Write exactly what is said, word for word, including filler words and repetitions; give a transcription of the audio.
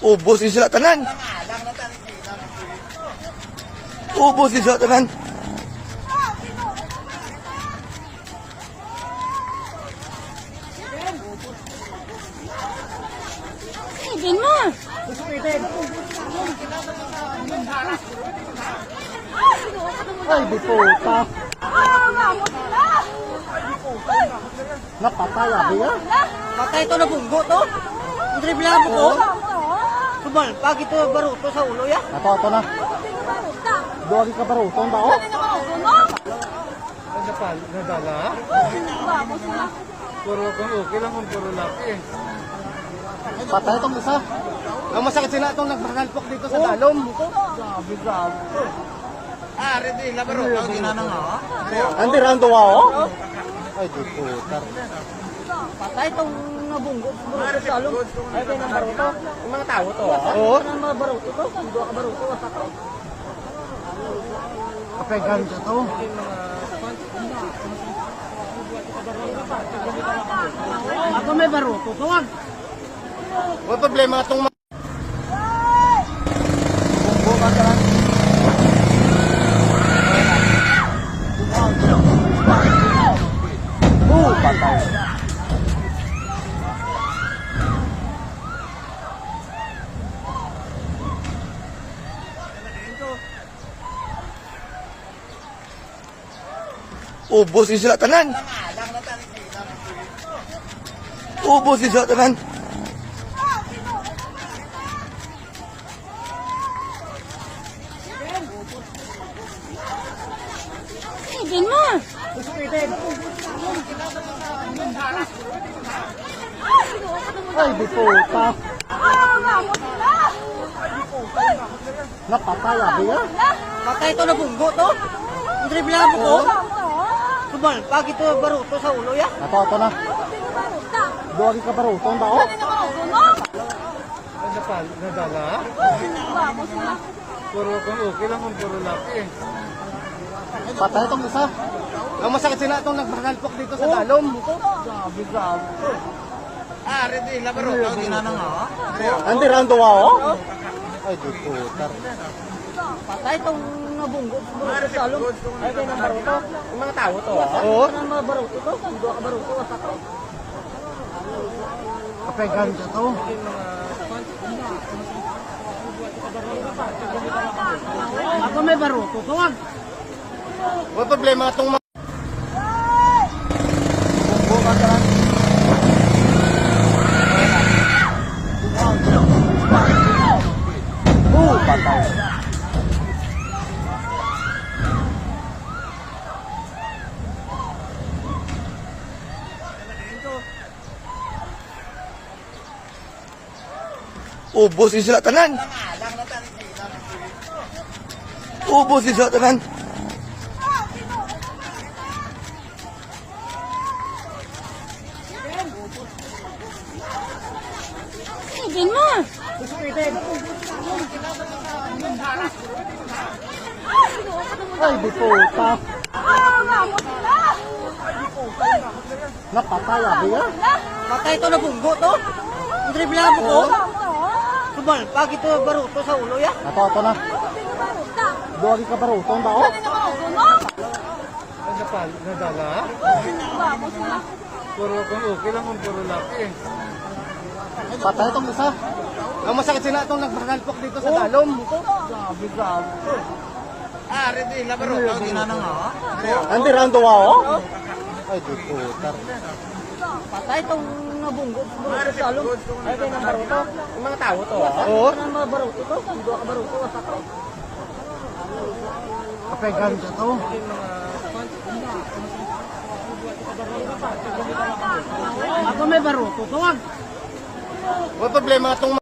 Ubos ni sila tanan. Ubos ni sila tanan. Steven mo! Ay, di puta. Napatay, abi nga. Patay to, nabunggo to. Ang triple ako ko. Subal, pag ito baruto sa ulo, ya. Ato, ato na. Duwag ka baruto, ang bao. Ano pa, nadala? Puro kung okay lang kung puro laki. Patay tong isa. Ang masakit sila itong nagpakalpok dito sa dalom. Grabe, grabe. Ah, ready, labaro. Ang dinanang, oh. Ang tirang duwa, oh. Ay, di puta. Patay tong nabunggo. Puro sa dalom. Ay, kaya nang baruto. Yung mga tao to, oh. Oo. Ang mga baruto to. Ang duwa ka baruto, wasa to. Kapay ganja to. Ako may baruto to, wag. May problema itong mga bunggo ba ka lang? Oh, patay. Ubos ni sila tanan. Ubos ni sila tanan. Steven mo! Ay, di puta. Napatay, abi nga. Patay to, nabunggo to. Ang triple ako ko. Subal, pag ito baruto sa ulo, ya. Ato, ato na. Duwag ka baruto, ang bao. Ano pa, nadala? Puro kung okay lang kung puro laki. Patay tong isa. Ang masakit sila itong nagpakalpok dito sa dalom. Grabe, grabe. Ah, ready, labaro. Ang dinanang, oh. Ang tirang duwa, oh. Ay, di puta. Patay tong nabunggo. Puro sa dalom. Ay, kaya nang baruto. Yung mga tao to, oh. Oo. Ang mga baruto to. Ang duwa ka baruto, wasa to. Kapay ganja to. Ako may baruto to, wag. May problema itong mga bunggo ka dyan. Oh, patay. Ubos ni sila tanan. Ubos ni sila tanan. Steven mo! Ay, di puta. Napatay, abi nga. Patay to, nabunggo to. Ang triple ako ko. Subal, pag ito baruto sa ulo, ya. Ato, ato na. Duwag ka baruto, ang bao. Ano pa, nadala? Puro kung okay lang kung puro laki. Patay tong isa. Ang masakit sila itong nagpakalpok dito sa dalom. Grabe, grabe. Ah, ready, labaro. Ang dinanang, oh. Ang tirang duwa, oh. Ay, di puta. Patay tong nabunggo. Puro sa dalom. Ay, kaya nang baruto. Yung mga tao to, oh. Oo. Ang mga baruto to. Ang duwa ka baruto, wasa to. Kapay ganja to. Ako may baruto to, wag. May problema itong